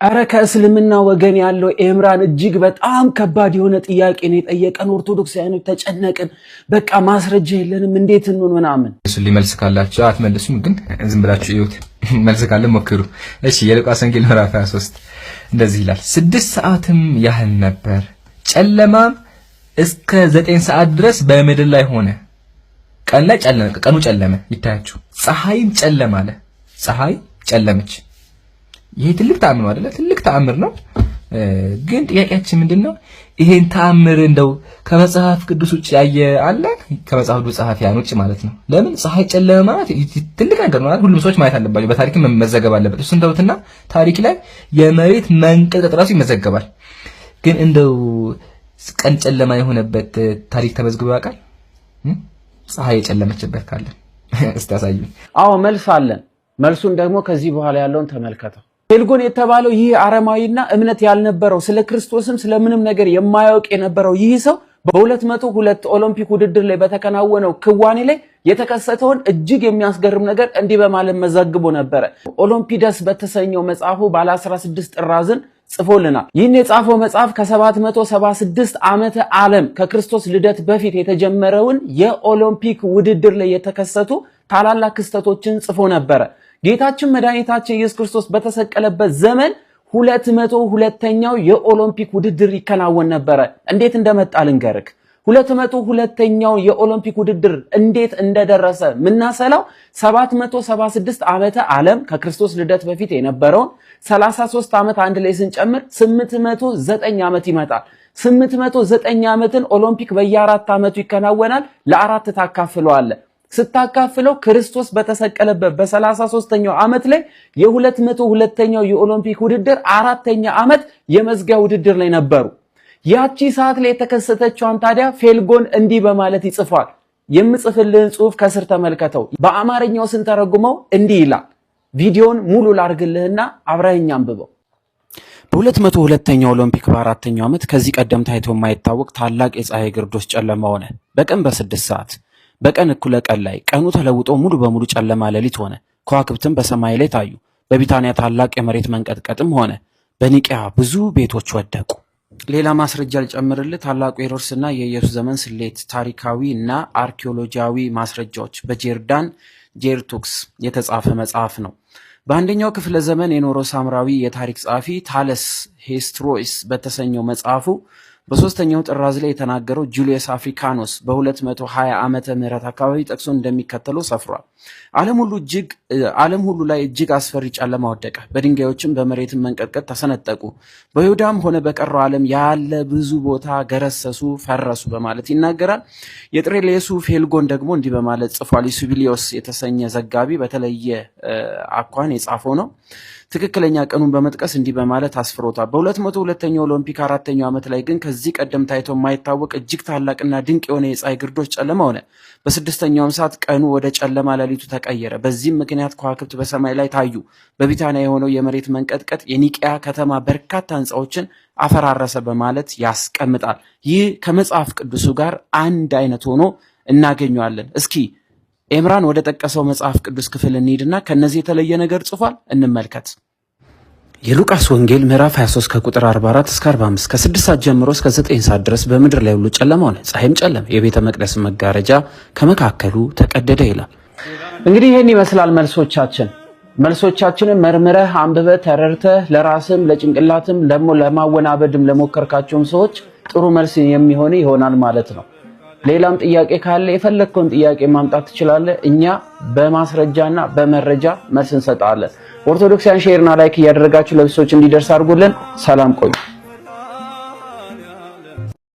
አረ ከእስልምና ወገን ያለው ኤምራን እጅግ በጣም ከባድ የሆነ ጥያቄ ነው የጠየቀን። ኦርቶዶክሳውያኖች ተጨነቅን። በቃ ማስረጃ የለንም፣ እንዴት እንሆን ምናምን። እሱ ሊመልስ ካላችሁ አትመልሱም፣ ግን ዝም ብላችሁ እዩት። መልስ ካለ ሞክሩ። እሺ፣ የሉቃስ ወንጌል ምዕራፍ 23 እንደዚህ ይላል። 6 ሰዓትም ያህል ነበር፣ ጨለማም እስከ 9 ሰዓት ድረስ በምድር ላይ ሆነ። ቀን ላይ ጨለመ፣ ቀኑ ጨለመ፣ ይታያችሁ። ፀሐይም ጨለመ አለ። ፀሐይ ጨለመች። ይሄ ትልቅ ተአምር ነው አይደለ? ትልቅ ተአምር ነው። ግን ጥያቄያችን ምንድን ነው? ይሄን ተአምር እንደው ከመጽሐፍ ቅዱስ ውጭ ያየ አለ? ከመጽሐፍ ቅዱስ ጸሐፊያን ውጭ ማለት ነው። ለምን ፀሐይ ጨለመ ማለት ትልቅ ነገር ነው አይደል? ሁሉም ሰዎች ማየት አለባቸው። በታሪክም መመዘገብ አለበት። እሱን ተውትና ታሪክ ላይ የመሬት መንቀጥቀጥ ራሱ ይመዘገባል። ግን እንደው ቀን ጨለማ የሆነበት ታሪክ ተመዝግቦ ያውቃል? ፀሐይ የጨለመችበት ካለ እስቲ አሳዩኝ። አዎ፣ መልስ አለን። መልሱን ደግሞ ከዚህ በኋላ ያለውን ተመልከተው። ፌልጎን የተባለው ይህ አረማዊና እምነት ያልነበረው፣ ስለ ክርስቶስም ስለምንም ነገር የማያውቅ የነበረው ይህ ሰው በ202 ኦሎምፒክ ውድድር ላይ በተከናወነው ክዋኔ ላይ የተከሰተውን እጅግ የሚያስገርም ነገር እንዲህ በማለት መዘግቦ ነበረ። ኦሎምፒደስ በተሰኘው መጽሐፉ ባለ 16 ጥራዝን ጽፎልናል። ይህን የጻፈው መጽሐፍ ከ776 ዓመተ ዓለም ከክርስቶስ ልደት በፊት የተጀመረውን የኦሎምፒክ ውድድር ላይ የተከሰቱ ታላላቅ ክስተቶችን ጽፎ ነበረ። ጌታችን መድኃኒታችን ኢየሱስ ክርስቶስ በተሰቀለበት ዘመን 202ኛው የኦሎምፒክ ውድድር ይከናወን ነበረ። እንዴት እንደመጣ ልንገርክ። 202ኛው የኦሎምፒክ ውድድር እንዴት እንደደረሰ ምናሰላው 776 ዓመተ ዓለም ከክርስቶስ ልደት በፊት የነበረውን 33 ዓመት አንድ ላይ ስንጨምር 809 ዓመት ይመጣል። 809 ዓመትን ኦሎምፒክ በየአራት ዓመቱ ይከናወናል። ለአራት ታካፍለዋለህ። ስታካፍለው ክርስቶስ በተሰቀለበት በ33ኛው ዓመት ላይ የ202ኛው የኦሎምፒክ ውድድር አራተኛ ዓመት የመዝጊያ ውድድር ላይ ነበሩ። ያቺ ሰዓት ላይ የተከሰተችዋን ታዲያ ፌልጎን እንዲህ በማለት ይጽፏል። የምጽፍልህን ጽሑፍ ከስር ተመልከተው። በአማርኛው ስንተረጉመው እንዲህ ይላል። ቪዲዮን ሙሉ ላርግልህና አብረኸኝ አንብበው። በ202ኛው ኦሎምፒክ በአራተኛው ዓመት ከዚህ ቀደም ታይቶ የማይታወቅ ታላቅ የፀሐይ ግርዶሽ ጨለማ ሆነ። በቀን በ6 ሰዓት በቀን እኩለ ቀን ላይ ቀኑ ተለውጦ ሙሉ በሙሉ ጨለማ ሌሊት ሆነ። ከዋክብትም በሰማይ ላይ ታዩ። በቢታንያ ታላቅ የመሬት መንቀጥቀጥም ሆነ። በኒቅያ ብዙ ቤቶች ወደቁ። ሌላ ማስረጃ ልጨምርልህ። ታላቁ ሄሮድስና የኢየሱስ ዘመን ስሌት ታሪካዊ እና አርኪኦሎጂያዊ ማስረጃዎች በጄርዳን ጄርቱክስ የተጻፈ መጽሐፍ ነው። በአንደኛው ክፍለ ዘመን የኖረው ሳምራዊ የታሪክ ጸሐፊ ታለስ ሄስትሮይስ በተሰኘው መጽሐፉ በሶስተኛው ጥራዝ ላይ የተናገረው ጁልየስ አፍሪካኖስ በ220 ዓመተ ምህረት አካባቢ ጠቅሶ እንደሚከተለው ሰፍሯል። ዓለም ሁሉ ላይ እጅግ አስፈሪ ጨለማ ወደቀ። በድንጋዮችም በመሬትም መንቀጥቀጥ ተሰነጠቁ። በይሁዳም ሆነ በቀረው ዓለም ያለ ብዙ ቦታ ገረሰሱ፣ ፈረሱ በማለት ይናገራል። የጥሬሌሱ ፌልጎን ደግሞ እንዲህ በማለት ጽፏል። ዩሱቢሊዮስ የተሰኘ ዘጋቢ በተለየ አኳን የጻፈው ነው። ትክክለኛ ቀኑን በመጥቀስ እንዲህ በማለት አስፍሮታል። በ202ኛው ኦሎምፒክ አራተኛው ዓመት ላይ ግን ከዚህ ቀደም ታይቶ የማይታወቅ እጅግ ታላቅና ድንቅ የሆነ የፀሐይ ግርዶሽ ጨለማ ሆነ። በስድስተኛውም ሰዓት ቀኑ ወደ ጨለማ ሌሊቱ ተቀየረ። በዚህም ምክንያት ከዋክብት በሰማይ ላይ ታዩ። በቢታንያ የሆነው የመሬት መንቀጥቀጥ የኒቅያ ከተማ በርካታ ሕንፃዎችን አፈራረሰ በማለት ያስቀምጣል። ይህ ከመጽሐፍ ቅዱሱ ጋር አንድ አይነት ሆኖ እናገኘዋለን። እስኪ ኤምራን ወደ ጠቀሰው መጽሐፍ ቅዱስ ክፍል እንሂድና ከነዚህ የተለየ ነገር ጽፏል እንመልከት። የሉቃስ ወንጌል ምዕራፍ 23 ከቁጥር 44 እስከ 45። ከ6 ሰዓት ጀምሮ እስከ 9 ሰዓት ድረስ በምድር ላይ ሁሉ ጨለማ ሆነ፣ ፀሐይም ጨለመ፣ የቤተ መቅደስ መጋረጃ ከመካከሉ ተቀደደ ይላል። እንግዲህ ይህን ይመስላል መልሶቻችን። መልሶቻችንን መርምረህ አንብበህ ተረድተህ ለራስም ለጭንቅላትም ደግሞ ለማወናበድም ለሞከርካቸውም ሰዎች ጥሩ መልስ የሚሆን ይሆናል ማለት ነው። ሌላም ጥያቄ ካለ የፈለግከውን ጥያቄ ማምጣት ትችላለህ። እኛ በማስረጃና በመረጃ መልስ እንሰጣለን። ኦርቶዶክሳውያን share ና like እያደረጋችሁ ለብዙ ሰዎች እንዲደርስ አድርጉልን። ሰላም ቆዩ።